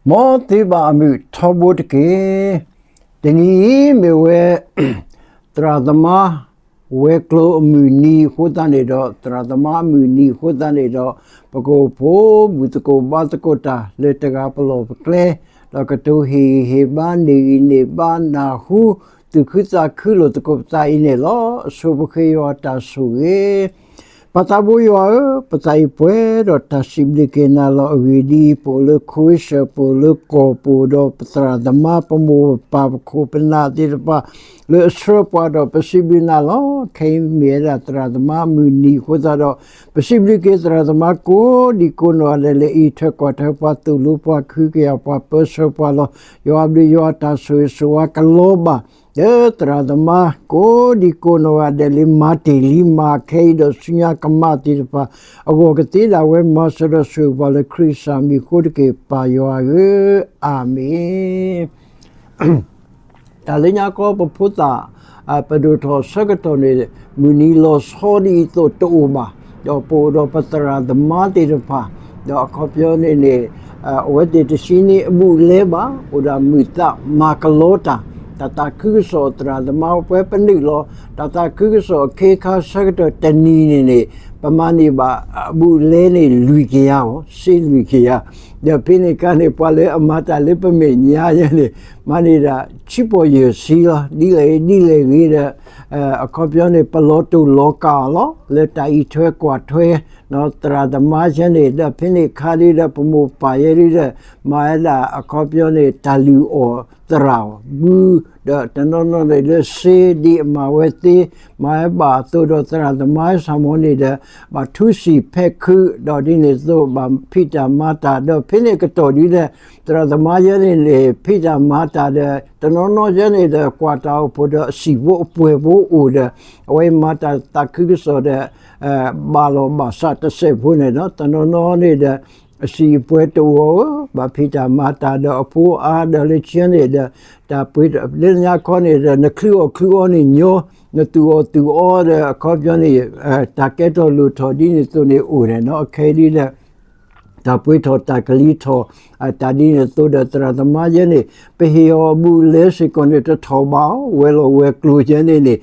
မ်သုဘၣ်အမုာ်ထီဘိတက့ၢ်. တနံၤအံၤမ့ၢ်ဝဲ သရၣ်သမါ ဝဲၤကျိၤအမုၢ်နံၤအဃိသတးန့ၣ်ဒီး သရၣ်သမါအမုၢ်နံၤအဃိသတးန့ၣ်ဒီး ပကအိၣ်ဖှိၣ်ဘူၣ်သကိးဘါသကိးတၢ်လၢတဂၤပလီၢ်ပကျဲ, ဒီးကတိၤဟ့ၣ်ဂံၢ်ဟ့ၣ်ဘါ န့ၢ်ဂံၢ်န့ၢ်ဘါ နၢ်ဟူ သူၣ်ခုသးခုလိာ်သကိးပသးအံၤန့ၣ်လီၤ. အဆိပဃ့ယွၤတၢ်ဆိၣ်ဂ့ၤ ပၢ်သးဘိယွၤဧၢ, ပသးအံၤပှဲၤဒီးတၢ်စံးဘျုးက့ၤနၤလီၤ. အဂ့ၢ်ဒ်အံၤ, ပအိၣ်လၢခိၣ်စၢၣ် ပအိၣ်လၢကီၢ်ပူၤဒီး ပသရၣ်သမါ ပမိၢ်ပၢ်ပခိၣ်ပနၢ်သ့ၣ်တဖၣ် လၢအဆှၢပှၤဒီး ပစံးဘျုးနၤလီၤ. ခဲအံၤမ့ၢ်ဝဲဒၣ်သရၣ်သမါအမုၢ်နံၤအဃိသတးဒီး ပစံးဘျုးက့ၤသရၣ်သမါကိးဒံကိးနီၢ်ဂၤဒဲးလၢအံးထွဲကွၢ်ထွဲပှၤ သိၣ်လိပှၤ ခုကယာ်ပှၤ ပၢဆှၢပှၤလီၤ. ယွၤအဘျုးယွၤတၢ်ဆိၣ်ဂ့ၤဆိၣ်ဝါကလီၤဘၣ် လၢသရၣ်သမါ ကိးဒံကိးနီၢ်ဂၤဒဲးလၢ မၤတ့ၢ်လံမၤခဲအံၤဒီးဆူညါကမၣ်သ့ၣ်တဖၣ် အဂီၢ်ကသ့ဒၣ်ဝဲ မၤစၢၤဒီးဆိၣ်ဂ့ၤပှၤလၢခရံာ်စၢ်မံၤအဃိတက့ၢ် ပၢ်ယွၤဧၢ, အၤမ့ၣ်. တၢ်လၢညါခီပဖိသၣ် ပဒိၣ်ထီၣ်ဆၢကတီၢ်န့ၣ် မုၢ်နံၤလီၤဆီဒ်အံၤသိးတအိၣ်ဘၣ်, ဒီးပအိၣ်ဒီးပသရၣ်သမါသ့ၣ်တဖၣ်, ဒီးအခီပညီန့ၣ်န့ၣ် အဝဲသ့ၣ်တဆံန့ၣ်အဘူးအလဲဘၣ်, အိၣ်ဒၣ်မုာ်သးမၤကလီတၢ်, တၢ်သးခုကစီၣ်သရၣ်သမါပှဲၤပနုာ်လီၤ. တၢ်သးခုကစီၣ်အခ့အခါဆၢကတီၢ်တနံၤန့ၣ်န့ၣ် ပမၤန့ၢ်ဘၣ်အဘူးအလဲန့ၣ်လွံၢ်ကယၤအီၤ, စ့လွံၢ်ကယၤ, ဒီးဖဲန့ၣ်အခါန့ၣ် ပှၤလၢအမၤတၢ်လၢပမဲာ်ညါယဲန့ၣ် မၤန့ၢ်ဒၣ်ဆံပီၢ်ယဲၢ်ဆံလီၤ. ဒ်လဲၣ်ဂ့ၤဒ်လဲၣ်ဂ့ၤဒီး အခီပညီန့ၣ် ပလီၤတိၢ်လီၤကၢ်အီၤလီၤ လၢတၢ်အံးထွဲကွၢ်ထွဲ သရၣ်သမါယဲန့ၣ် ဒီးဖဲန့ၣ်အခါဒ်ဒီး ပမိၢ်ပၢ်ယဲဒ်ဒီး မၤဝဲဒၣ်အခီပညီန့ၣ် တၢ်လုၢ်အီၣ်သရၣ်အီၤ ဘု ဒီးတနီၤနီၤန့ၣ်လၢစ့ဒ်အမၤဝဲသ့ မၤဝဲဘၣ်အသိးဒီး သရၣ်သမါစၢ်မီၤန့ၣ်ဒီး ဘၣ်ထူစံာ်ဖဲးခုး ဒီးဒ်န့ၣ်အသိး ဘၣ်ဖံးတၢ်မၤတၢ် ဒီးဖဲန့ၣ်ကတီၢ်ဒ်ဒီး သရၣ်သမါယဲန့ၣ်န့ၣ် ဖံးတၢ်မၤတၢ်ဒီး တနီၤနီၤယဲန့ၣ်ဒီး ကွၢ်တၢ်အိၣ်ဖှိၣ်ဒီးအစံာ်ဖိအပှဲၤဖိအိၣ်ဒီး အဝဲမၤတၢ်သးခုကစီၣ်ဒီး ဘၣ်လီၤဘၣ်စးတစဲးဖိန့ၣ်ဒီး တနီၤနီၤန့ၣ်ဒီး အစံာ်အပှဲၤတအိၣ်ဧၢ, ဘၣ်ဖံးတၢ်မၤတၢ်ဒီးအဖိအါဒီးလၢခံန့ၣ်ဒီး တၢ်ပှ့ၤလၢညါခီန့ၣ်ဒီး နချုးအီၣ်ချုးအီန့ၣ်ညီ, နသူၣ်အီၣ်သူၣ်အီဒီး အခီပညီန့ၣ် တၢ်ကဲထီၣ်လိၣ်ထီၣ်ဒ်န့ၣ်အသိးန့ၣ်အိၣ်န့ၣ်နီၤ. အခဲအံၤဒ်ဒီး တၢ်ပှ့ၤထီၣ်တၢ်ကလံၤထီၣ် တၢ်ဒ်န့ၣ်အသိးဒီး သရၣ်သမါယဲန့ၣ် ပဟ့ၣ်အီၤအဘူးအလဲစ့ၢ်ကီးန့ၣ် တထီၣ်ဘးအီၤ ဝဲၤလီၢ်ဝဲၤကျိၤယဲန့ၣ်န့ၣ်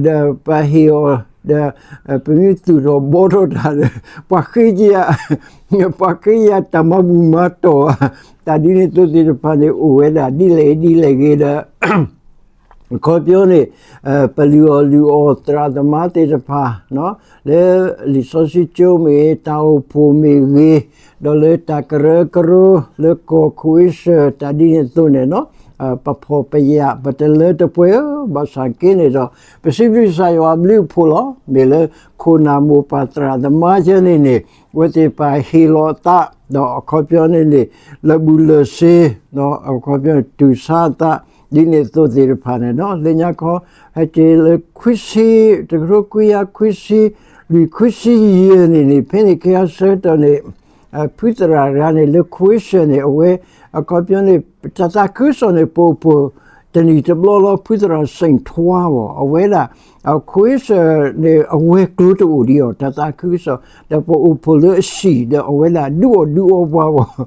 ဒီးပဟ့ၣ်အီၤဒီး ပမ့ၢ်သူၣ်ထီၣ်ဘီထီၣ်တၢ်ဒီး ပှၤဃ့ကယၤ ပှၤဃ့ကယၤတၢ်မၤဘူၣ်မၤတီၢ် တၢ်ဒ်န့ၣ်အသိးသ့ၣ်တဖၣ်န့ၣ် အိၣ်ဝဲဒၣ်ဒ်လဲၣ်ဒ်လဲၣ်ဂ့ၤဒီး အခီပညီန့ၣ် ပလုၢ်အီၣ်လုၢ်အီသရၣ်သမါသ့ၣ်တဖၣ် လၢလံာ်စီဆှံကၠိမ့ၢ်ဂ့ၤ တၢ်အိၣ်ဖှိၣ်မ့ၢ်ဂ့ၤ ဒီးလၢတၢ်ကရၢကရိ လၢကီၢ်ခိၣ်အ့စၢၣ် တၢ်ဒ်န့ၣ်အသိးန့ၣ်နီၤ ပဖှီၣ်ပယာ် ပတလၢတပှဲၤဧၢ, ဘၣ်ဆၣ်က့န့ၣ်ဒီး ပစံးဘျုးကစၢ်ယွၤအဘျုးအဖှိၣ်လီၤ. မ့ၢ်လၢခိၣ်နၢ်မိၢ်ပၢ်သရၣ်သမါယဲန့ၣ်န့ၣ် အဝဲသ့ၣ်တဖၣ်ဟ့ၣ်လီၤအသး ဒီးအခီပညီန့ၣ်န့ၣ် လၢာ်ဘူၣ်လၢာ်စ့ အခီပညီန့ၣ် တူၢ်ဆါအသး ဒ်န့ၣ်အသိးသ့ၣ်တဖၣ်န့ၣ်နီၤ လၢညါခီ ဟဲက့ၤလၢခွံဆံ တကထိခွံကယၤခွံဆံ လွံၢ်ခွံဆံယဲၢ်န့ၣ်န့ၣ် ဖဲန့ၣ်ခဲအံၤဆၢကတီၢ်န့ၣ် ဖုသရၣ်တဂၤန့ၣ် လၢခိၣ်အ့စၢၣ်န့ၣ် အဝဲ အခီပညီန့ၣ် တၢ်သးခုကစီၣ်န့ၣ် ပအိၣ်ဖှိၣ်တနံၣ်တဘျီလီၤ ဖုသရၣ်စ့ၣ်ထွါဘၣ် အဝဲဒၣ် ခိၣ်အ့စၢၣ်န့ၣ် အဝဲၤကျိၤတအိၣ်ဒံးအီၤ တၢ်သးခုကစီၣ် ဒီးပအိၣ်ဖှိၣ်လၢအဟံၣ်ဒီး အဝဲဒၣ်ဒုးအီၣ်ဒုးအီပှၤဘၣ်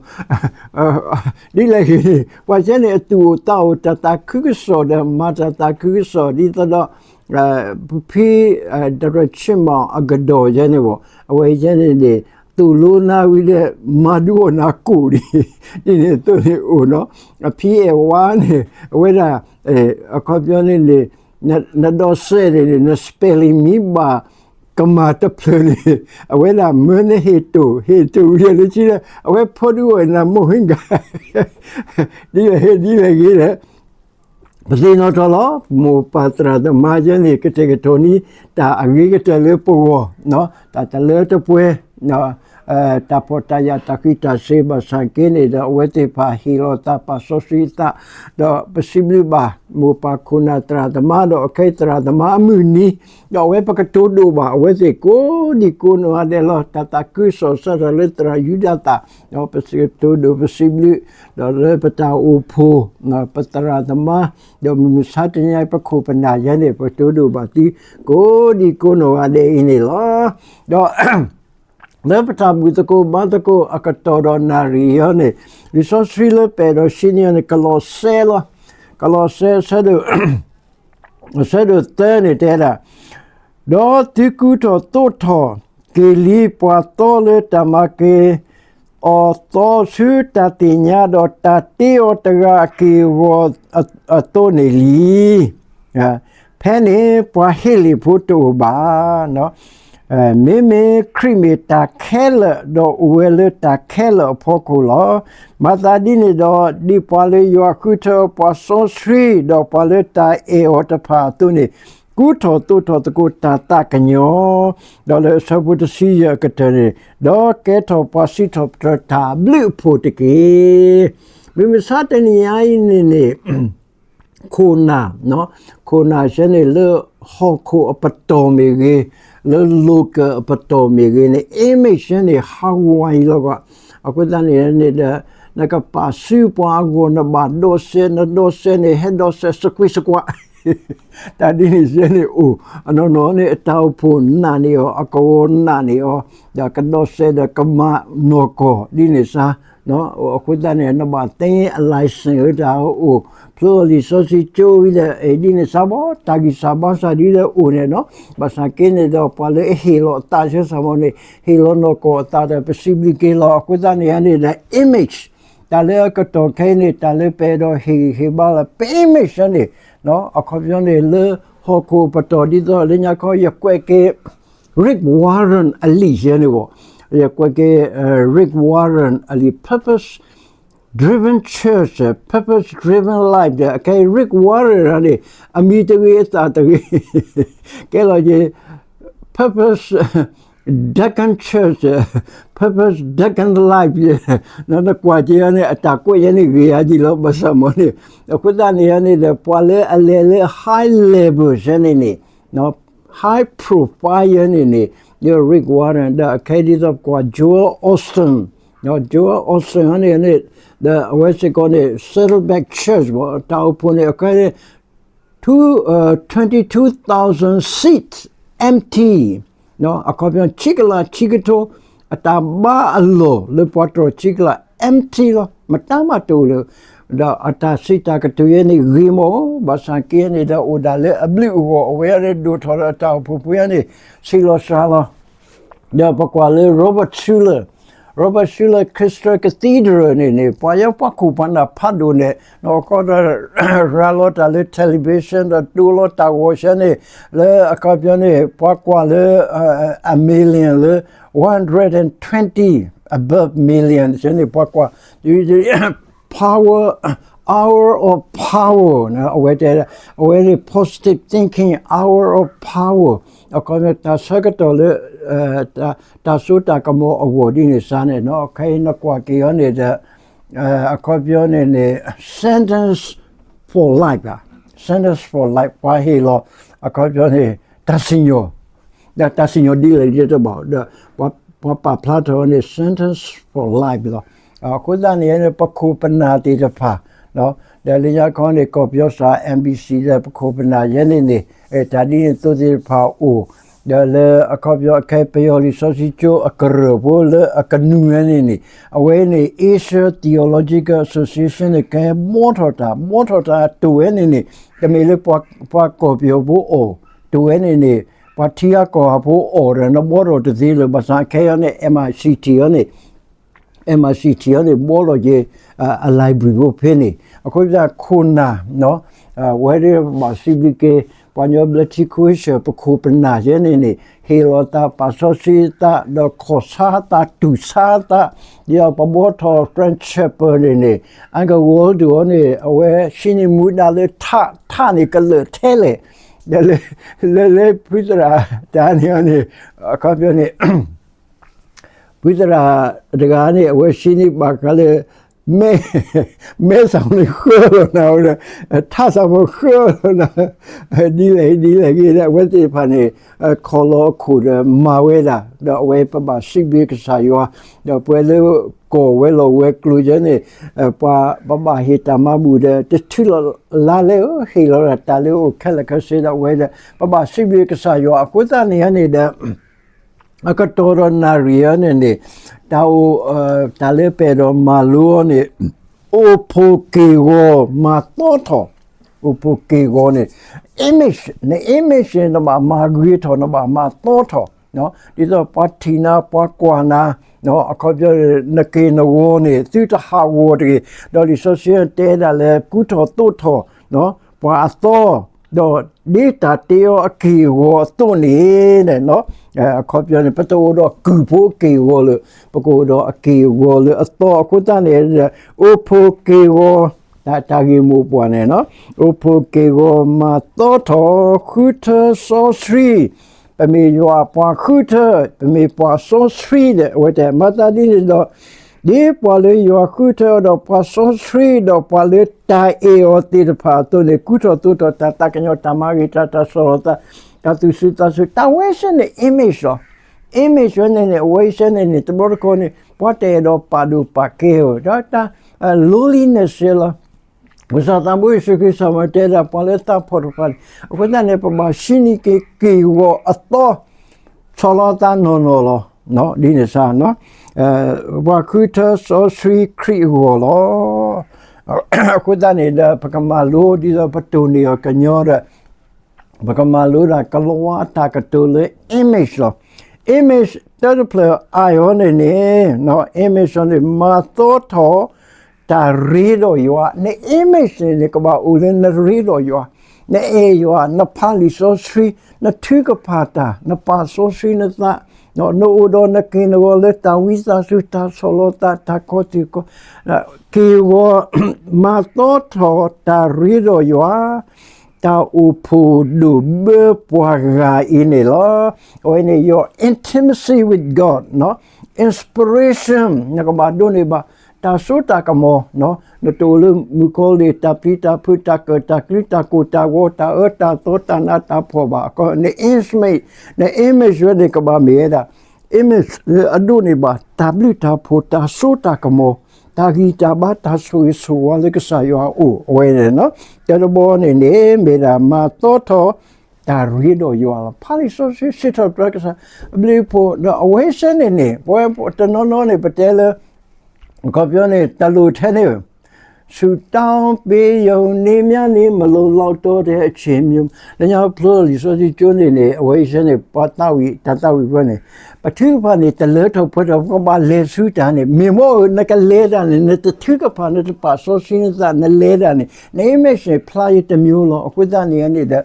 ဒ်လဲၣ်ဂ့ၤ ပှၤကဲန့ၣ် အသူၣ်အိၣ်သးအိၣ် တၢ်သးခုကစီၣ်ဒီး မၤတၢ်သးခုကစီၣ် ဒ်သိးဒီး ဖု ဒီးရၢၣ်ဆ့ၣ်မီၣ်အကဒီးယဲန့ၣ်ဘၣ် အဝဲယဲန့ၣ်န့ၣ် သိၣ်လိနၤဝံၤဒီး မၤဒုးအီၣ်နၤကိၣ်ဒံး ဒ်န့ၣ်အသိးန့ၣ်အိၣ်နီၤ အဖံအဲၣ်ဝါန့ၣ် အဝဲဒၣ် အခီပညီန့ၣ်န့ၣ် နဒီးစဲးန့ၣ်န့ၣ် န spelling မ့ၢ်ဘၣ်ကမၣ်တဖျၢၣ်န့ၣ် အဝဲဒၣ်မၢနဟ့ၣ်တိၢ် ဟ့ၣ်တိၢ်ဝံၤဒီးလၢခံဒီး အဝဲဖီဒုးအီၣ်နၤမိၢ်ဟ့ၣ်ဂၤ ဒ်လဲၣ်ဂ့ၤ ဒ်လဲၣ်ဂ့ၤဒီး ပသ့ၣ်နီၣ်ထီၣ်လီၤ မိၢ်ပၢ်သရၣ်သမါယဲန့ၣ် ကတဲာ်ကတီၤန့ၢ် တၢ်အဂ့ၤကတၢၢ်လၢပဂီၢ် တၢ်တလၢတပှဲၤ တၢ်ဖှီၣ်တၢ်ယာ်တၢ်ဃံးတၢ်စ့ၤ ဘၣ်ဆၣ်က့န့ၣ်ဒီး အဝဲသ့ၣ်တဖၣ်ဟ့ၣ်လီၤသးပာ်စီဆှံသး ဒီးပစံးဘျုးဘၣ် မိၢ်ပၢ်ခိၣ်နၢ်သရၣ်သမါ ဒီးအခဲအံၤသရၣ်သမါအမုၢ်နံၤ ဒီးအဝဲပကတိၤဒိၣ်ဘၣ် အဝဲသ့ၣ်ကိးဒံကိးနီၢ်ဂၤဒဲးလီၤ တၢ်သးခုကစီၣ်စးထီၣ်လၢသရၣ်ယူဒၤသၣ် ဒီးပကတိၤဒိၣ်ပစံးဘျုး ဒီးလၢပတၢ်အိၣ်ဖှိၣ် ပသရၣ်သမါ ဒီးမုၢ်မဆါတနံၤအံၤပခိၣ်ပနၢ်ယဲန့ၣ် ပကတိၤဒိၣ်ဘၣ်သု ကိးဒံကိးနီၢ်ဂၤဒဲးအံၤန့ၣ်လီၤ. ဒီး လၢပတၢ်ဘူၣ်သကိးဘါသကိးအကတီၢ်ဒီးနၣ်ရံၣ်အံၤန့ၣ်, လံာ်စီဆှံလၢပအဲၣ်ဒိးရှင်းန့ၢ်အီၤန့ၣ် ကလီးစဲလီၤ. ကလီးစဲ အဆၢဒိၣ်သၢန့ၣ်တဲဒၣ်, ဒီးသုကူထီၣ်သိးထီၣ်က့ၤလံပှၤသီလၢတၢ်မၤက့ၤအီၤသီဆူတၢ်သ့ၣ်ညါ ဒီးတၢ်တ့အီၤတဂၤအက့ၢ်အဂီၤအသိးန့ၣ်လံ. ဖဲန့ၣ်ပှၤဟ့လ့ၣ်ဖိတအိၣ်ဘၣ်. မ့မ့ၢ်ခရံာ်မ့ၢ်တၢ်ခဲလၢာ် ဒီးအိၣ်ဝဲလၢတၢ်ခဲလၢာ်အဖီခိၣ်လီၤ. မၤသးဒ်န့ၣ်ဒီး ဒ်ပှၤလၢယွၤဃုထၢပှၤစီဆှံ ဒီးပှၤလၢတၢ်အဲၣ်အီၤတဖၣ်အသိးန့ၣ်, ကူထီၣ်သိးထီၣ်သကိးတၢ်သးကညီၤ, ဒီးလၢအဆၢဖိတဆံယဲၢ်အကတၢၢ်န့ၣ်, ဒီးကဲထီၣ်ပှၤစံးထီၣ်ပတြၢၤတၢ်ဘျုးအဖှိၣ်တက့ၢ်. မုၢ်မဆါတနံၤညါအံၤန့ၣ်န့ၣ် ခိၣ်နၢ်, ခိၣ်နၢ်ဆဲန့ၣ်လၢဟီၣ်ခိၣ်အပတီၢ်မ့ၢ်ဂ့ၤ, လၢ local အပတီၢ်မ့ၢ်ဂ့ၤန့ၣ် image ဆဲန့ၣ် ဟးဂီၤအံၤလီၤကွၢ်. အဃိသတးန့ၣ်န့ၣ်ဒီး နကပာ်စုပှၤအဂီၢ် နဘၣ်ဒိးစဲး, နဒိးစဲးန့ၣ် ဟဲဒိးစဲးစကွံစကွး တၢ်ဒ်န့ၣ်ဆဲန့ၣ်အိၣ်, အနီၢ်နီၢ်န့ၣ် အတၢ်အိၣ်ဖှိၣ်နာ်န့ၢ်အီၤ, အကဝီၤနာ်န့ၢ်အီၤ, ဒီးကဒိးစဲးဒီးကမၤနီၢ်ကီၢ်ဒ်န့ၣ်စါ အဃိသတးန့ၣ် နဘၣ်သ့အ license ဝဲတၢ်အိၣ်, ဖျိအီၤလံာ်စီဆှံကၠိဝံၤဒီး ဒ်န့ၣ်စါဘီ တၢ်ဂံၢ်စၢ်ဘါစၢ်ဒ်လဲၣ်အိၣ်န့ၣ်နီၤ, ဘၣ်ဆၣ်က့န့ၣ်ဒီး ပှၤလၢအဟ့ၣ်လီၤအသးဆဲစၢ်မီၤန့ၣ် ဟ့ၣ်လီၤနီၢ်ကီၢ်အသးဒီး ပစံးဘျုးက့ၤလီၤ. အဃိသတးန့ၣ်န့ၣ်ဒီး image တၢ်လၢအကတီၢ်ခဲအံၤန့ၣ် တၢ်လၢပအဲၣ်ဒိးဟ့ၣ်ဂံၢ်ဟ့ၣ်ဘါလီၤ ပ image န့ၣ် အခီပညီန့ၣ် လၢဟီၣ်ခိၣ်ပတီၢ်ဒ်သိးလၢညါခီ ယကွဲးက့ၤ Rick Warren အလံာ်ယဲန့ၣ်ဘၣ်, ယကွဲးက့ၤ Rick Warren အလံာ် Purpose Driven Church, Purpose Driven Life ဒီး အခဲအံၤ Rick Warren န့ၣ် အမံၤတဂ့ၤအသးတဂ့ၤ ကဲလီၤက့ၤ Purpose Darkened Church, Purpose Darkened Life နကွၢ်က့ၤအီၤန့ၣ် အတၢ်ကွဲးယဲန့ၣ်ဂ့ၤယါဒံးလီၤ ဘၣ်ဆၣ်မီၤန့ၣ်, အဃိသတးန့ၣ်န့ၣ်ဒီး ပှၤလၢအလဲၤလၢ high level ယဲန့ၣ်န့ၣ် high profile ယဲန့ၣ်န့ၣ် Rick Warren ဒီးအခဲအံၤဒ်သိးပကွၢ် Joel Osteen, Joel Osteen န့ၣ်န့ၣ် ဒီးအဝဲစ့ၢ်ကီးန့ၣ် Saddleback Church ဘၣ် တၢ်အိၣ်ဖှိၣ်န့ၣ် အခါန့ၣ် two, uh, twenty-two thousand seats empty, အခီပညီ ဆံကလးဆံကထိ အတၢ်ဘါအလီၢ်လၢပှၤတြီၢ်ဆံကလး empty လီၤ မတၤမးတအိၣ်လၢၤ, ဒီးအတၢ်စံးတၢ်ကတိၤယဲန့ၣ်ဂ့ၤမီၢ် ဘၣ်ဆၣ်က့န့ၣ်ဒီး အိၣ်ဒၣ်လၢအဘျုးအဂီၢ် အဝဲဒၣ်ဒိၣ်ထီၣ်လၢအတၢ်အိၣ်ဖှိၣ်ဖိယဲန့ၣ် ဆံးလီၤစှၤလီၤ ဒီးပကွၢ်လၢ Robert Schuller, Robert Schuller Christian Cathedral န့ၣ်န့ၣ် ပှၤယဲပှၤခိၣ်ပှၤနၢ်ဖးဒိၣ်န့ၣ် နီၢ်ကီၢ်ဒီး ရၤလီၤတၢ်လၢ television ဒီးတိလီၤတၢ်ဂီၤဆဲန့ၣ် လၢအခီပညီန့ၣ် ပှၤကွၢ်လၢ အ million လၢ one hundred and twenty above million ဆဲန့ၣ် ပှၤကွၢ် power, hour of power အဝဲတဲ အဝဲန့ၣ် positive thinking, hour of power အခီပညီ တၢ်ဆၢကတီၢ်လၢ တၢ်စိတၢ်ကမီၤအဂီၢ်ဒ်န့ၣ်စါန့ၣ် ခဲအံၤနကွၢ်က့ၤအီၤန့ၣ်ဒီး အခီပညီန့ၣ်န့ၣ် sentence for life, sentence for life ပှၤဟ့ၣ်လီၤ အခီပညီန့ၣ် တၢ်စံၣ်ညီၣ် ဒီးတၢ်စံၣ်ညီၣ်ဒ်လဲၣ်ဒ်တဘၣ် ဒီး ပှၤပာ်ဖျါထီၣ်န့ၣ် sentence for life လီၤ. အဃိသတးန့ၣ်န့ၣ် ပခိၣ်ပနၢ်သ့ၣ်တဖၣ် ဒီးလၢညါခီန့ၣ် ကီၢ်ပယီၤစၢ် M B C ဒီးပခိၣ်ပနၢ်ယဲန့ၣ်န့ၣ် တၢ်ဒ်န့ၣ်သိးသ့ၣ်တဖၣ်အိၣ် ဒီးလၢအခီပညီအခဲ ပယီၤလံာ်စီဆှံကၠိအကရၢၢ်ဖိလၢအကနူၤဝဲန့ၣ်န့ၣ် အဝဲန့ၣ် Asia Theological Association န့ၣ် ကဲဘှီထီၣ်တၢ် ဘှီထီၣ်တၢ်တိာ်ဝဲန့ၣ်န့ၣ် တမ့ၢ်လၢပှၤကီၢ်ပယီၤဖိအီၣ် တိာ်ဝဲန့ၣ်န့ၣ် ပှၤထံဂၤကီၢ်ဂၤဖိအီၣ်ဒီး နဘှီထီၣ်တသ့လၢၤ ဘၣ်ဆၣ်ခဲအံၤန့ၣ် M I C T အီၤန့ၣ် M I C T အီၤန့ၣ် ဘှီထီၣ်က့ၤ အ library ဖိဖဲန့ၣ် အဃိသတးခိၣ်နၢ် ဝဲဒၣ်ဘၣ်စံးဘျုးက့ၤ ပှၤကညီဘျၢထံခဝ့ၡၢၣ် ပခိၣ်ပနၢ်ယဲန့ၣ်န့ၣ် ဟ့ၣ်လီၤသးပာ်စီဆှံသး ဒီးခီၣ်ဆါသးတူၢ်ဆါသး ဒ်သိးပဘှီထီၣ် French Chapel န့ၣ်န့ၣ် Uncle Walter အီၤန့ၣ် အဝဲဟံးန့ၢ်မူဒါလၢထး ထးန့ၣ်ကလၢာ်ထဲလဲၣ် ဒီးလၢ လၢ လၢဖုသရၣ်တၢ်န့ၣ်အီၤန့ၣ် အခီပညီန့ၣ် ဖုသရၣ်တဂၤန့ၣ် အဝဲဟံးန့ၢ်ဘၣ်ဃးလၢ မဲ မဲစၢ်မ့ၢ်ဃၢလီၤနၤ ထးစၢ်မ့ၢ်ဃၢလီၤနၤ ဒ်လဲၣ် ဒ်လဲၣ်ဂ့ၤဒီး အဝဲသ့ၣ်တဖၣ်န့ၣ် ခီၣ်လီၤအခိၣ်ဒီးမၤဝဲဒၣ် ဒီးအဝဲပဘၣ်စံးဘျုးကစၢ်ယွၤ ဒီးပှၤလၢကီၢ်ဝဲၤလီၢ်ဝဲၤကျိၤယဲန့ၣ် ပှၤ ပဘၣ်ဟ့ၣ်တၢ်မၤဘူၣ်ဒီး တထုးလီၤလါလဲၣ်ဧၢ ဟ့ၣ်လီၤတၢ်လၢအိၣ်ခဲလၢာ်ခဲဆ့ဒီး အဝဲဒီး ပဘၣ်စံးဘျုးကစၢ်ယွၤ အဃိသတးန့ၣ်န့ၣ်ဒီး အကတီၢ်ဒီးနၣ်ရံၣ်အံၤန့ၣ်န့ၣ်, တၢ်အိၣ်, တၢ်လၢပအဲၣ်ဒိးမၤလိအီၤန့ၣ်, အိၣ်ဖှိၣ်က့ၢ်ဂီၤမၤသီထီၣ်, အိၣ်ဖှိၣ်က့ၢ်ဂီၤန့ၣ်, image, န image န့ၣ် နဘၣ်မၤဂ့ၤထီၣ် နဘၣ်မၤသီထီၣ်, ဒ်သိးပှၤထံၣ်နၤ ပှၤကွၢ်နၤ, အခီပညီ နက့ၢ်နဂီၤန့ၣ် သုတဟးဂီၤတဂ့ၤ, ဒီးလံာ်စီဆှံတဲဒၣ်လၢကူထီၣ်သိးထီၣ် ပှၤအသီ, ဒီးဒ်တၢ်တ့အီၤအက့ၢ်အဂီၤအသိးန့ၣ်, အခီပညီန့ၣ် ပတအိၣ်ဒီးကုၢ်ဖိအက့ၢ်အဂီၤလၢၤ, ပကအိၣ်ဒီးအက့ၢ်အဂီၤလၢအသီအဃိသတးန့ၣ်, အိၣ်ဖှိၣ်က့ၢ်ဂီၤ, တၢ်ဂ့ၢ်မိၢ်ပှၢ်န့ၣ်, အိၣ်ဖှိၣ်က့ၢ်ဂီၤမၤသီထီၣ် ဃုထၢစီဆှံ, ပမ့ၢ်ယွၤအပှၤဃုထၢ, ပမ့ၢ်ပှၤစီဆှံဒီး အဝဲတဲမၤသးဒ်န့ၣ်ဒီး ဒ်ပှၤလၢယွၤဃုထၢအီၤဒီးပှၤစီဆှံဒီးပှၤလၢတၢ်အဲၣ်အီၤသ့ၣ်တဖၣ်အသိးန့ၣ် ကူထီၣ်သိးထီၣ်တၢ်သးကညီၤ တၢ်မၤဂ့ၤတၢ် တၢ်ဆီၣ်လီၤသး တၢ်သူၣ်စူၤသးစူၤ တၢ်ဝဲစ့ၢ်န့ၣ် image လီၤ. image ဝဲန့ၣ်န့ၣ် အဝဲစ့ၢ်န့ၣ်န့ၣ် တဘျီတခီၣ်န့ၣ် ပှၤတအဲၣ်ဒိးပာ်ဒိၣ်ပာ်ကဲဧိၤ ဒီးတၢ် lowliness လီၤ. ကစၢ်သးဘိယ့ၣ်ၡူးခရံာ်စံးမၤတဲဒၣ် ပှၤလၢသးဖှီၣ်တဖၣ်န့ၣ် အဃိသတးန့ၣ် ပဘၣ်ဟံးန့ၢ်က့ၤက့ၢ်ဂီၤအသီ ဆီၣ်လီၤသးနီၢ်နီၢ်လီၤ. ဒ်န့ၣ်စ့ၢ် ပှၤဃုထၢစီဆှံခရံာ်အဂီၢ်လီၤ. အဃိသတးန့ၣ်ဒီး ပကမၤလိဒ်သိးပတိၢ်န့ၢ်အီၤကညီဒီး ပကမၤလိဒၣ်ကလံးဝါအတၢ်ကတိၤလၢ image လီၤ. image တၢ်တဖျၢၣ်အါအီၤန့ၣ်န့ၣ် image န့ၣ် မၤသီထီၣ် တၢ်ရ့ဒီးယွၤ, န image န့ၣ်န့ၣ် ကဘၣ်အိၣ်လၢနရ့ဒီးယွၤ, နအဲၣ်ယွၤ, နဖးလံာ်စီဆှံ, နထုကဖၣ်တၢ်, နပာ်စီဆှံနသး, နအိၣ်ဒီးနက့ၢ်နဂီၤလၢတၢ်ဝံသးစူၤ တၢ်ဆီၣ်လီၤသး တၢ်ခီၣ်ထံးခီၣ်, က့ၢ်ဂီၤ မၤသီထီၣ်တၢ်ရ့ဒီးယွၤ, တၢ်အိၣ်ဖှိၣ်ဒိၣ်ဘၢပှၤဂၤအံၤန့ၣ်လီၤ. အဝဲန့ၣ် your intimacy with God, inspiration နကဘၣ်ဒိးန့ၢ်ဘၣ် တၢ်စိတၢ်ကမီၤ, နတအိၣ်လၢမုၣ်ကီၤလံၢ် တၢ်ပျံၤတၢ်ဖုး တၢ်ကၢၣ်တၢ်ကျူ တၢ်ကိၢ်တၢ်ဂီၤ တၢ်အၢတၢ်သီ တၢ်နးတၢ်ဖှီၣ်ဘၣ်. န image, န image ဝဲန့ၣ် ကဘၣ်မ့ၢ်ဝဲဒၣ် image လၢအဒိးန့ၢ်ဘၣ် တၢ်ဘျုးတၢ်ဖှိၣ် တၢ်စိတၢ်ကမီၤ တၢ်ဂံၢ်တၢ်ဘါ တၢ်ဆိၣ်ဂ့ၤဆိၣ်ဝါလၢကစၢ်ယွၤအအိၣ် အဝဲန့ၣ်, တၢ်တဘီန့ၣ်န့ၣ် မ့ၢ်ဒၣ်မၤသီထီၣ် တၢ်ရ့ဒီးယွၤလီၤ. ဖးလံာ်စီဆှံ စံးထီၣ်ပတြၢၤကစၢ်အဘျုးအဖှိၣ် ဒီးအဝဲစ့ၢ်န့ၣ်န့ၣ် ပဝဲတနီၤနီၤန့ၣ် ပတဲလၢ အခီပညီန့ၣ် တၢ်လိၣ်ထဲန့ၣ် ဆုတောင်းပေးရုံနဲ့မျှ မလုံလောက်တော့တဲ့အချိန်မျိုး လၢညါဖျိလံာ်စီဆှံကၠိန့ၣ်န့ၣ် အဝဲစ့ၢ်န့ၣ် ပှၤသးဝံၣ် တၢ်သးဝံၣ်ပှၤန့ၣ် ပထုကဖၣ်န့ၣ် တလၢထီၣ်ပှဲၤထီၣ် ပကဘၣ်လဲၤဆူတၢ်န့ၣ် မ့ၢ်မ့ၢ်ဧိၤ နကလဲၤတၢ်န့ၣ် နတထုကဖၣ် နတပာ်စီဆှံနသး နလဲၤတၢ်န့ၣ် န image န့ၣ် ဖျါယတမျိုးလီၤ. အဃိသတးန့ၣ်န့ၣ်ဒီး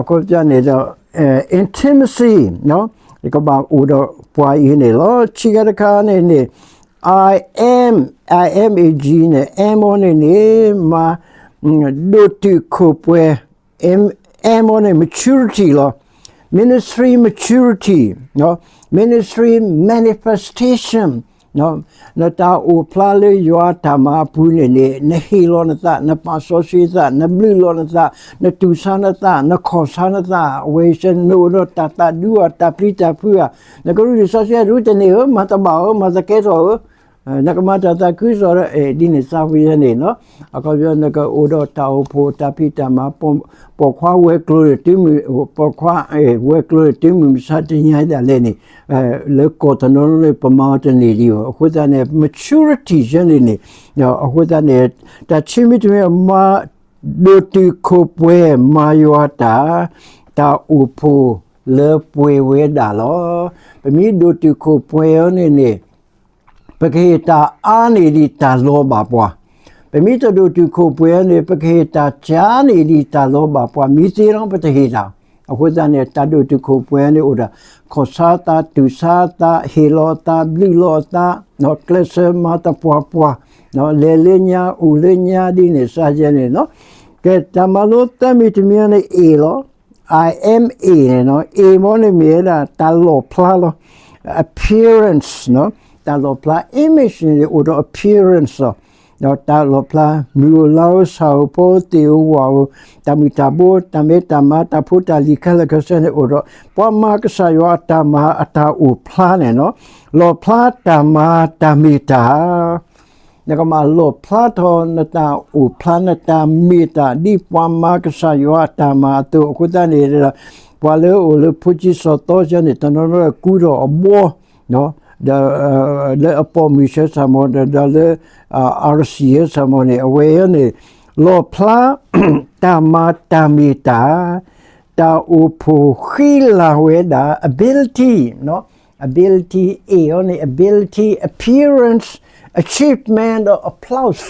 အခီပညီန့ၣ်ဒီး intimacy ကဘၣ်အိၣ်ဒီးပှၤအံၤန့ၣ်လီၤ. ခံခါတခါန့ၣ်န့ၣ် I am, I am a G န့ၣ် am အီၤန့ၣ်န့ၣ် မၤ ဒိၣ်တုာ်ခိၣ်ပှဲၤ am, am အီၤန့ၣ် maturity လီၤ. ministry maturity, ministry manifestation နတၢ်အိၣ်ဖျါလၢယွၤတၢ်မၤအပူၤန့ၣ်န့ၣ် နဟ့ၣ်လီၤနသး နပာ်စီဆှံနသး နဘျုးလီၤနသး နတူၢ်ဆါနသး နခီၣ်ဆါနသး အဝဲစ့ၢ် နအိၣ်ဒီးတၢ်သးဒူဧါ တၢ်ပျံၤတၢ်ဖုးဧါ နကရူၢ်လံာ်စီဆှံဒူတန့ၢ်ဧၢ မၤတဘၣ်ဧၢ မၤတကဲထီၣ်ဧၢ နကမၤတၢ်သးခုကစီၣ်ဒီး ဒ်န့ၣ်သးဝံၣ်ယဲန့ၣ် အခီပညီ နကအိၣ်ဒီးတၢ်အိၣ်ဖှိၣ်တၢ်ဖံးတၢ်မၤ ပိာ်ခွါဝဲၤကျိၤန့ၣ် တုၤမုၢ် ပိာ်ခွါ ဝဲၤကျိၤန့ၣ် တုၤမုၢ်မဆါတနံၤညါဒၣ်လဲာ်န့ၣ် လၢကီၢ်တနီၤန့ၣ် ပမၤအီၤတန့ၢ်ဒံးဘၣ်. အဃိသတးန့ၣ် maturity ယဲန့ၣ်န့ၣ် အဃိသတးန့ၣ် တၢ်ဆံမံၤတမံၤ မၤ ဒိၣ်တုာ်ခိၣ်ပှဲၤ မၤယွၤတၢ် တၢ်အိၣ်ဖှိၣ်လၢပှဲၤဝဲဒၣ်လီၤ. ပမ့ၢ်ဒိၣ်တုာ်ခိၣ်ပှဲၤအီၤန့ၣ်န့ၣ် ပကဟ့ၣ်တၢ်အါန့ၢ်ဒံးတၢ်လီၤဘၣ်ပှၤ, ပမ့ၢ်တဒိၣ်တုာ်ခိၣ်ပှဲၤန့ၣ် ပကဟ့ၣ်တၢ်ကါန့ၢ်ဒံးတၢ်လီၤဘၣ်ပှၤ မံသ့ဒီးပတဟ့ၣ်တၢ်. အဃိသတးန့ၣ် တၢ်ဒိၣ်တုာ်ခိၣ်ပှဲၤန့ၣ်အိၣ်ဒီး ခီၣ်ဆါသး တူၢ်ဆါသး ဟ့ၣ်လီၤသး ဘျုးလီၤသး ကျဲးစၢးမၤသပှၢ်ပှၢ် လဲၤလၢညါ အိၣ်လၢညါဒ်န့ၣ် စၢ်ယဲန့ၣ်လီၤ. ကဲ တၢ်မၤလိသၢမံၤတမံၤန့ၣ် A လီၤ. I am A န့ၣ်လီၤ. A မ့ၢ်န့ၣ်မ့ၢ်ဝဲဒၣ် တၢ်လီၣ်ဖျါလီၤ. appearance တၢ်လီၣ်ဖျါ image န့ၣ် အိၣ်ဒီး appearance လီၤ. ဒီးတၢ်လီၣ်ဖျါ မုၢ်ဧိၤလါဧိၤ ဆၣ်ဧိၤဖီဧိၤ သ့ၣ်ဧိၤဝၣ်ဧိၤ တၢ်မုၢ်တၢ်ဘိ တၢ်မဲတၢ်မါ တၢ်ဖိတၢ်လံၤခဲလၢာ်ခဲဆ့န့ၣ်အိၣ်ဒီး ပှၤမၤကစၢ်ယွၤအတၢ်မၤအတၢ်အိၣ်ဖျါန့ၣ်လီၤ. လီၣ်ဖျါတၢ်မၤတၢ်မ့ၢ်တၢ် နကမၤလီၣ်ဖျါထီၣ်နတၢ်အိၣ်ဖျါ နတၢ်မ့ၢ်တၢ် ဒ်ပှၤမၤကစၢ်ယွၤအတၢ်မၤအသိး အဃိသတးန့ၣ်ဒီး ပှၤလၢအအိၣ်လၢဖိဆံးစီၤသီဆၢန့ၣ် တနီၤနီၤကူထီၣ်အဘီ ဒီး လၢအပိာ်မုၣ်ဆၢဆၣ်မီၤ ဒီးလၢ အရစံးဆၢဆၣ်မီၤန့ၣ် အဝဲအံၤန့ၣ် လီၣ်ဖျါ တၢ်မၤတၢ်မ့ၢ်တၢ် တၢ်အိၣ်ဖှိၣ်ဃံလၤဝဲဒၣ် ability, ability အ့ၣ်အီၤန့ၣ် ability, appearance, achievement ဒီး applause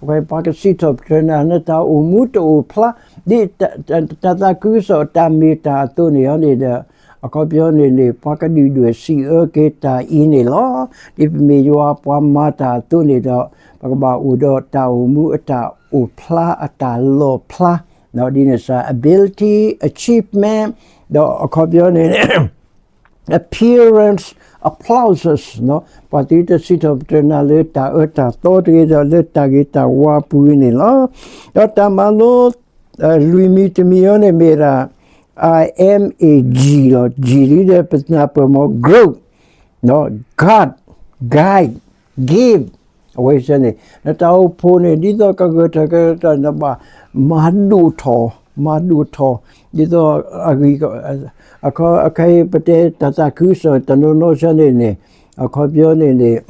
အဝဲပှၤကစံးထီၣ်ပတြၢၤနၤ နတၢ်အိၣ်မူတအိၣ်ဖျါ ဒ်တၢ်သးခုကစီၣ်တၢ်မ့ၢ်တၢ်အသိးန့ၣ်အီၤန့ၣ်ဒီး အခီပညီန့ၣ်န့ၣ် ပှၤကဒုၣ်ဒွဲၣ်စံးအၢက့ၤတၢ်အံၤန့ၣ်လီၤ. ဒ်ပမ့ၢ်ယွၤပှၤမၤတၢ်အသိးန့ၣ်ဒီး ပကဘၣ်အိၣ်ဒီးတၢ်အိၣ်မူအတၢ်အိၣ်ဖျါအတၢ်လီၣ်ဖျါ ဒ်န့ၣ်စ့ၢ် ability, achievement ဒီးအခီပညီန့ၣ် appearance, applauses ပှၤသုတစံးထီၣ်ပတြၢၤနၤလၢတၢ်အၢတၢ်သီတဂ့ၤဒီးလၢတၢ်ဂ့ၤတၢ်ဝါပူၤန့ၣ်လီၤ. ဒီးတၢ်မၤလိ လွံၢ်မံၤတမံၤအံၤန့ၣ်မ့ၢ်ဒၣ် I M A G လီၤ. G ဒ်ဒီးပနၢ်ပၢၢ်မီၤ growth, guard, guide, give အဝဲစ့ၢ်န့ၣ် နတၢ်အိၣ်ဖှိၣ်န့ၣ် ဒ်သိးကဂၢၢ်ထီၣ်ကဂၢၢ်ထီၣ် နဘၣ်မၤဒိၣ်ထီၣ် မၤဒိၣ်ထီၣ် ဒ်သိးအဂံၢ် အခီခဲအံၤပတဲတၢ်သးခုကစီၣ်တနီၤနီၤဆၢန့ၣ်န့ၣ် အခီပညီန့ၣ်န့ၣ်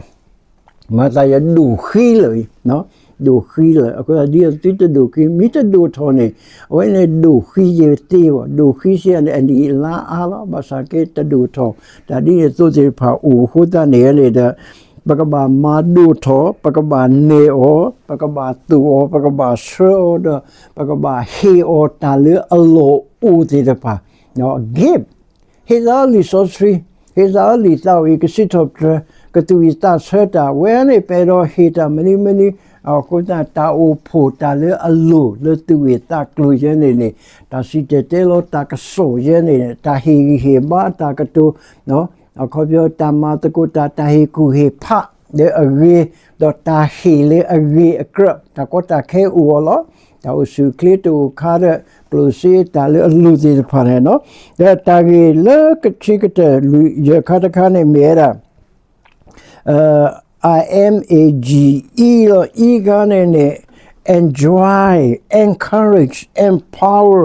မၤသးယဒိၣ်ဃံလၢာ်, ဒိၣ်ဃံလၢာ် အဃိသတးဒ်သိးသုတဒိၣ်ဃံ မ့ၢ်တဒိၣ်ထီၣ်န့ၣ် အဝဲန့ၣ်ဒိၣ်ဃံယသ့ဘၣ် ဒိၣ်ဃံစ့ၢ်န့ၣ် အနံၣ်အလါအါလီၤ ဘၣ်ဆၣ်က့တဒိၣ်ထီၣ် တၢ်ဒ်န့ၣ်သိးသ့ၣ်တဖၣ်အိၣ်အဃိသတးန့ၣ်န့ၣ်ဒီး ပကဘၣ်မၤဒိၣ်ထီၣ် ပကဘၣ်နဲၣ်အီၤ ပကဘၣ်သိၣ်အီၤ ပကဘၣ်ဆှၢအီၤဒီး ပကဘၣ်ဟ့ၣ်အီၤတၢ်လၢအလီၢ်အိၣ်သ့ၣ်တဖၣ် give ဟ့ၣ်သးအီၤလံာ်စီဆှံ ဟ့ၣ်သးအီၤလံာ်သးဝံၤ ကစံးထီၣ်ပတြၢၤ ကသူၣ်ဝံၣ်သးဆၢတၢ် ဝဲန့ၣ်ပအဲၣ်ဒိးဟ့ၣ်တၢ်မနုၤမနုၤ အဃိသတးတၢ်အိၣ်ဖှိၣ်တၢ်လၢအလိၣ်လၢသူၣ်ဂ့ၢ်သးကျိၤယဲန့ၣ်န့ၣ် တၢ်စံၣ်တဲၤတဲလီၤတၢ်ကစီၣ်ယဲန့ၣ် တၢ်ဟ့ၣ်ဂံၢ်ဟ့ၣ်ဘါတၢ်ကတိၤ အခီပညီတၢ်မၤသကိးတၢ် တၢ်ဟ့ၣ်ကူၣ်ဟ့ၣ်ဖးလၢအဂ့ၤ ဒီးတၢ်ဟ့ၣ်လၢအဂ့ၤအကြၢး တၢ်ကီတၢ်ခဲအိၣ်အီၤလီၤ. တၢ်အိၣ်ဆူၣ်အိၣ်ချ့တအိၣ်ခါဒီး ကျိၣ်စ့တၢ်လၢအလိၣ်သ့ၣ်တဖၣ်န့ၣ်လီၤ. ဒီးတၢ်ဂ့ၢ်လၢခံကတၢၢ်လွံၢ်ယဲၢ်ခါတခါန့ၣ်မ့ၢ်ဝဲဒၣ် I M A G E လီၤ E ခါန့ၣ်န့ၣ် enjoy, encourage, empower,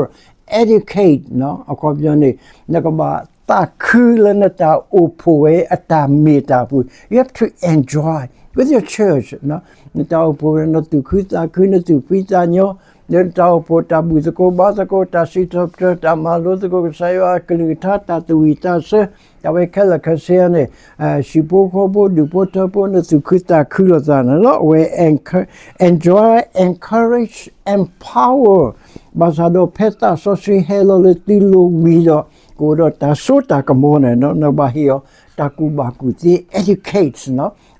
educate အခီပညီန့ၣ် နကဘၣ်သးခုလၢနတၢ်အိၣ်ဖှိၣ်ဝဲအတၢ်မ့ၢ်တၢ်ပူၤ you have to enjoy with your church နတၢ်အိၣ်ဖှိၣ် နသူၣ်ခုသးခု နသူၣ်ဖှံသးညီ လၢနတၢ်အိၣ်ဖှိၣ် တၢ်ဘူၣ်သကိးဘါသကိး တၢ်စံးထီၣ်ပတြၢၤ တၢ်မၤလိသကိးကစၢ်ယွၤအကလုၢ်ကထါ တၢ်သူၣ်ဝံၣ်သးဆၢ တၢ်ဝဲခဲလၢာ်ခဲဆ့န့ၣ် ဟံၣ်ဖိဃီဖိ ဒူၣ်ဖိထၢဖိ နသူၣ်ခုသးခုလိာ်သးန့ၣ်လီၤ. အဝဲ encourage, encourage, empower ဘၣ်ဆၣ်ဒီးဖဲသးစီဆှံဟဲလီၤလၢသုလိၤဝံၤဒီး ကအိၣ်ဒီးတၢ်စိတၢ်ကမီၤန့ၣ် နဘၣ်ဟ့ၣ်အီၤ တၢ်ကူၣ်ဘၣ်ကူၣ်သ့ educate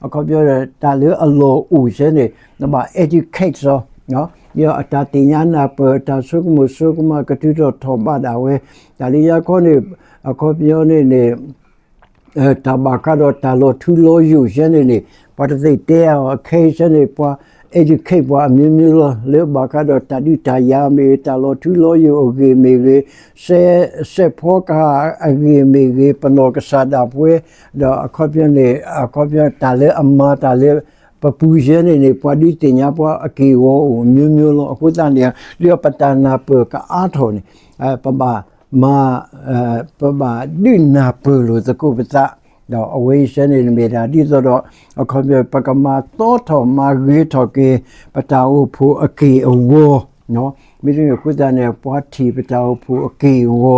အခီပညီ တၢ်လၢအလီၢ်အိၣ်စ့ၢ်န့ၣ် နဘၣ် educate အီၤ ဒီးအတၢ်သ့ၣ်ညါနၢ်ပၢၢ် အတၢ်ဆိကမိၣ်ဆိကမး ကထုးထီၣ်ထီၣ်ဘးဒၣ်ဝဲ တၢ်လၢယၤခီန့ၣ် အခီပညီန့ၣ်န့ၣ် တၢ်ဘၣ်ဃးဒီးတၢ်လီၤထူလီၤယိာ်စ့ၢ်န့ၣ်န့ၣ် ပှၤတသ့ၣ်တဲအီၤ ခဲအံၤစ့ၢ်န့ၣ် ပှၤ educate ပှၤအမျိုးမျိုးလီၤ လၢဘၣ်ဃးဒီးတၢ်ဒုးတၢ်ယၤမ့ၢ်ဂ့ၤ တၢ်လီၤထူလီၤယိာ်အဂ့ၢ်မ့ၢ်ဂ့ၤ စဲး စဲးဖီကဟၣ်အဂ့ၢ်မ့ၢ်ဂ့ၤ ပနီၢ်ကစၢ်ဒၣ်ပဝဲ ဒီးအခီပညီန့ၣ် အခီပညီတၢ်လၢအမၤတၢ်လၢ ပပူၤစ့ၢ်န့ၣ်န့ၣ် ပှၤဒုးသ့ၣ်ညါပှၤအက့ၢ်အဂီၤအိၣ်အမျိုးမျိုးလီၤ. အဃိသတးန့ၣ် ဒ်ပတၢ်နၢ်ပၢၢ်ကအါထီၣ်န့ၣ် ပဘၣ်မၤ ပဘၣ်ဒုးနၢ်ပၢၢ်လိာ်သကိးပသး ဒီးအဝဲအံၤစ့ၢ်န့ၣ်မ့ၢ်ဒၣ်ဒ်သိးဒီး အခီပညီ ပကမၤသီထီၣ်မၤဂ့ၤထီၣ်က့ၤ ပတၢ်အိၣ်ဖှိၣ်အက့ၢ်အဂီၤ မ့တမ့ၢ်အဃိသတးန့ၣ် ပှၤထံၣ်ပတၢ်အိၣ်ဖှိၣ်အက့ၢ်အဂီၤ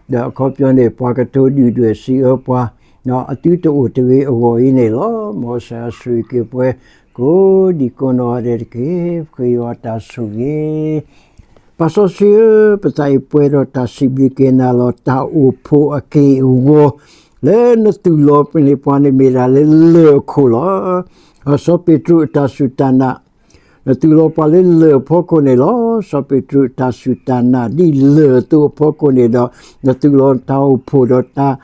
ဒီးအခီပညီန့ၣ် ပှၤကတိၤဒုၣ်ဒွဲၣ်စံးအၢပှၤ အသုတအိၣ်တဂ့ၤအဂီၢ်အံၤန့ၣ်လီၤ. မ်ကစၢ်ယွၤဆိၣ်ဂ့ၤက့ၤပှၤ ကိးဒံကိးနီၢ်ဂၤဒဲးတက့ၢ်. ပဃ့ယွၤတၢ်ဆိၣ်ဂ့ၤ ပၢ်စီဆှံဧၢ, ပသးအံၤပှဲၤဒီးတၢ်စံးဘျုးက့ၤနၤလီၤ. တၢ်အိၣ်ဖှိၣ်အက့ၢ်အဂီၤ လၢနသူၣ်လီၤပန့ၢ်ပှၤန့ၣ်မ့ၢ်ဒၣ်လၢလၢၢ်အခိၣ်လီၤ. စီၤပ့းတရူးအတၢ်စူၢ်တၢ်နာ် နသူၣ်လီၤပှၤလၢလၢၢ်အဖီခိၣ်န့ၣ်လီၤ. စီၤပ့းတရူးအတၢ်စူၢ်တၢ်နာ်ဒ်လၢၢ်အသိးအဖီခိၣ်န့ၣ်ဒီး နသူၣ်လီၤတၢ်အိၣ်ဖှိၣ်ဒီးတၢ်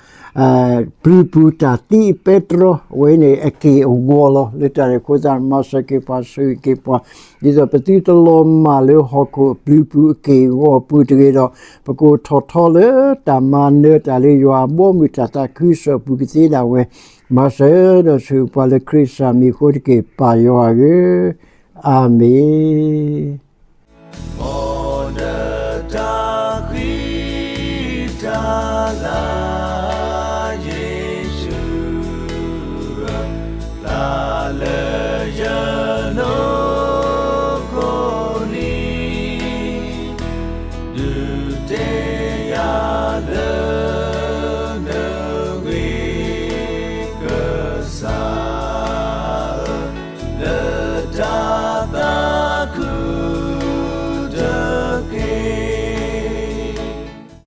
ပျုၤပူၤတၢ်သံအပဲတြီ အဝဲန့ၣ်အက့ၢ်အဂီၤလီၤ. လၢတၢ်န့ၣ်အဃိသတး မၤစၢၤက့ၤပှၤ ဆိၣ်ဂ့ၤက့ၤပှၤ ဒ်သိးပသုတလီၤမၢ်လၢဟီၣ်ခိၣ်အပျုၤပူၤအက့ၢ်အဂီၤအပူၤတဂ့ၤဒီး ပကအိၣ်ထီၣ်ထီလၢတၢ်မၤနၢၤတၢ်လၢယွၤအဘီအမုၢ်တၢ်သးခုကစီၣ်အပူၤကသ့ဒၣ်ဝဲ မၤစၢၤဒီးဆိၣ်ဂ့ၤပှၤလၢခရံာ်စၢ်မံၤအဃိတက့ၢ် ပၢ်ယွၤဧၢ, အၤမ့ၣ်.